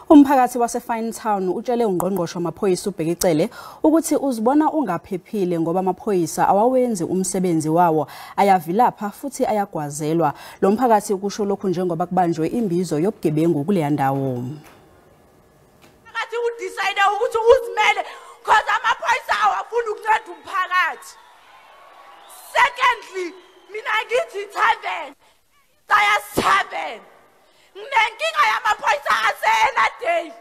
Umphakathi waseFinetown utshele ungqongqoshe wamaphoyisa uBheki Cele ukuthi uzibona ungaphephile ngoba amaphoyisa awawenzi umsebenzi wawo, ayavilapha futhi ayagwazelwa. Lo mphakathi ukusho lokhu njengoba kubanjwe imbizo yobugebengu kuleya ndawo. Phakathi udecide ukuthi uzimele because amaphoyisa awafuni ukunceda umphakathi. Secondly, mina ngithi tavern, sayas tavern. Nginenkinga yamaphoyisa ase-Ennerdale.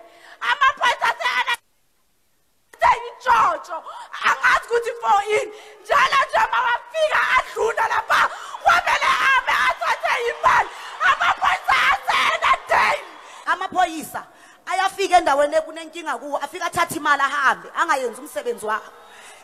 Amaphoyisa ase-Ennerdale intshontsho, angazi ukuthi for ini. Njalo nje mawafika adlula lapha, kwamele ame athathe imali. Amaphoyisa ase-Ennerdale. Amaphoyisa ayafika endaweni ekunenkinga kuwo, afika athathe imali ahambe, angayenzi umsebenzi wawo.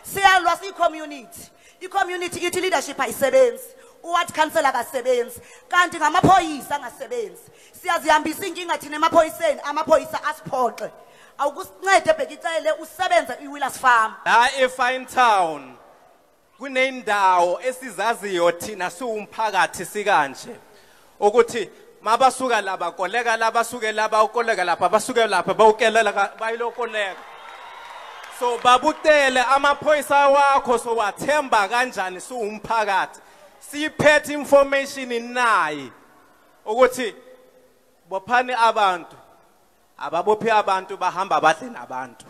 Siyalwa siyi-community. I-community ithi leadership ayisebenzi, uward councillor akasebenzi, kanti ngamaphoyisa angasebenzi. Siyazihambisa inkinga thina emaphoyiseni, amaphoyisa asiphoxe. Awukusincede, Bheki Cele, usebenze iWillards Farm. La eFinetown kunendawo esizaziyo thina siwumphakathi sikanje ukuthi mabasuka laba koleka, labasuke laba ukoleka lapha, basuke lapha bawukelela bayilokoleka. So babutele amaphoyisa wakho, so wathemba kanjani siwumphakathi? Siphethe information nayi ukuthi bophani abantu, ababophi abantu, bahamba badle nabantu.